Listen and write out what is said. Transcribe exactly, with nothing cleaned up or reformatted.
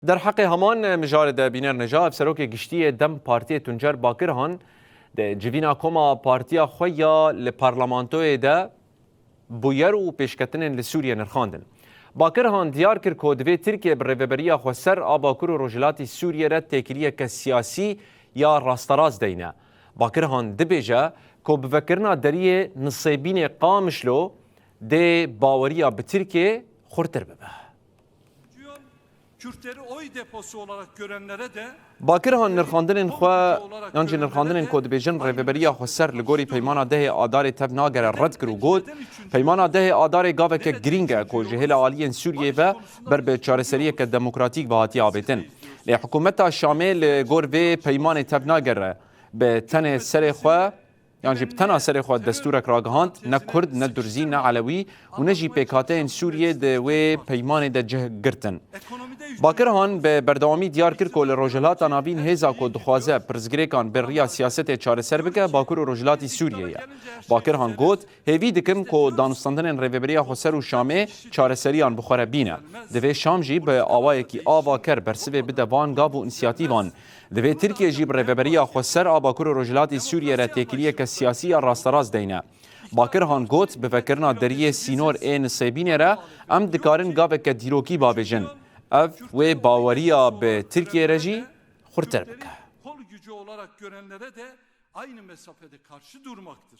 Derheqê heman mijarê de bîner neja, ev serokê giştî yê dem Partiyê Tuncer Bakirhan di civîna koma partiya xwe ya li parlamentoyê de bûyer û pêşketinên li Sûriyê nirxandin. Bakirhan diyar kir ku divê Tirkiye bi rêveberiya xweser a Bakur û Rojhilatî Sûriyê re têkiliyeke siyasî ya rasterast deyne. Bakirhan dibêje ku bi vekirina deriyê Nisêbînê Qamişlo dê baweriya bi Tirkiye xurtir bibe. Kürtleri oy deposu olarak görenlere de Bakirhan nirxandinên xwe yan jî nirxandinên ku dibêjin rêveberiya xweser li gorî peymana dehê Adarê tev nagere red kir û got, peymana dehê Adarê gaveke girîng e ku ji hêla aliyên Sûriyê ve ber bi çareseriyeke demokratîk ve hatiye avêtin. Lê hikûmeta Şamê li gor vê peymanê tev nagere, bi tenê serê xwe yan jî bi tena serê xwe destûrek ragihand, ne Kurd, ne Durzî, ne Elewî û ne jî pêkhateyên Sûriyê di wê peymanê de cih girtin. Bakirhan bi berdewamî diyar kir ku li Rojhilata Navîn hêza ku dixwaze pirsgirêkan bi riya siyasetê çareser bike, Bakur û Rojhilatî Sûriyê ye. Bakirhan got, hêvî dikim ku danûstandinên Rêveberiya Xweser û Şamê çareseriyan bi xwe re bîne. Divê Şam jî bi awayekî avaker bersivê bide van gav û însiyatîvan. Divê Tirkiye jî bi rêveberiya xweser a Bakur û Rojhilatî Sûriyê re têkiliyeke siyasî ya rasterast deyne. Bakirhan got, bi vekirina deriyê sînor ê Nisêbînê re em dikarin gaveke dîrokî bavêjin. Ev wê baweriya bi Tirkiye re jî xurtir bike. Kol gücü olarak görenlere de aynı mesafede karşı durmaktır.